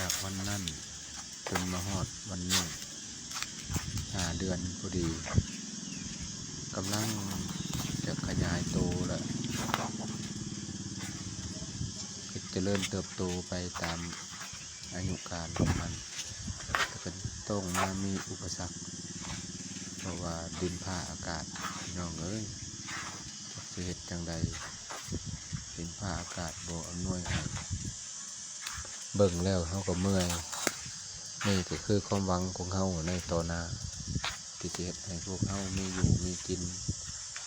ຈາກວັນນັ້ນຈົນມາຮອດວັນນີ້ ຫ້າເດືອນພໍດີ ກຳລັງຈະຂະຫຍາຍໂຕ ແລະ ຈະເລີນເຕີບໂຕໄປຕາມອາຍຸການຂອງມັນ ແຕ່ກໍຕ້ອງມາມີອຸປະສັກ ເພາະວ່າດິນຟ້າອາກາດ ພີ່ນ້ອງເອີຍ ຈັກຊິເຮັດຈັ່ງໃດ ດິນຟ້າອາກາດບໍ່ອຳນວຍໃຫ້ ເບິ່ງແລ້ວເຮົາກໍເມື່ອຍ. ນີ້ກໍຄືຄວາມຫວັງຂອງເຮົາໃນຕໍ່ໜ້າ ທີ່ຊິເຮັດໃຫ້ພວກເຮົາມີຢູ່ມີກິນ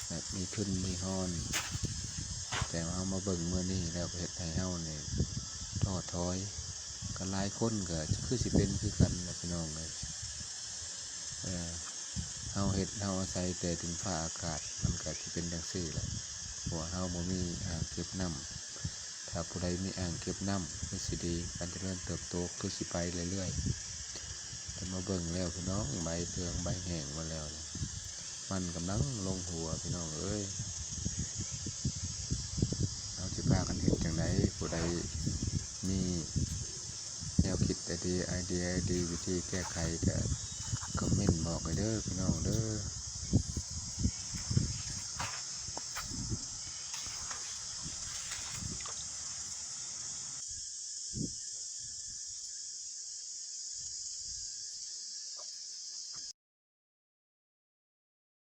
ແລະ ມີທຶນມີຮອນ ແຕ່ເຮົາມາເບິ່ງມື້ນີ້ແລ້ວກໍເຮັດໃຫ້ເຮົານີ້ທໍ້ຖອຍ ກໍຫຼາຍຄົນກໍຄືຊິເປັນຄືກັນແຫຼະ ພີ່ນ້ອງເອີຍ. ເອີ ເຮົາເຮັດ ເຮົາອາໄສແຕ່ດິນຟ້າອາກາດ ມັນກໍຊິເປັນຈັ່ງຊີ້ແຫຼະ ເພາະວ່າເຮົາບໍ່ມີອ່າງເກັບນ້ຳ. ຖ້າຜູ້ໃດມີອ່າງເກັບນ້ຳຄືຊິດີ ການຈະເລີນເຕີບໂຕຄືຊິໄປເລື້ອຍໆ. ແຕ່ມາເບິ່ງແລ້ວ ພີ່ນ້ອງ ໃບເຟືອງໃບແຫ້ງໝົດແລ້ວນີ້ ມັນກຳລັງລົງຫົວ ພີ່ນ້ອງເອີຍ. ເຮົາຊິພາກັນເຮັດຈັ່ງໃດ? ຜູ້ໃດມີແນວຄິດໄອເດຍ ໄອເດຍດີ ວິທີແກ້ໄຂ ກໍຄອມເມັນບອກໄວ້ເດີ ພີ່ນ້ອງເດີ.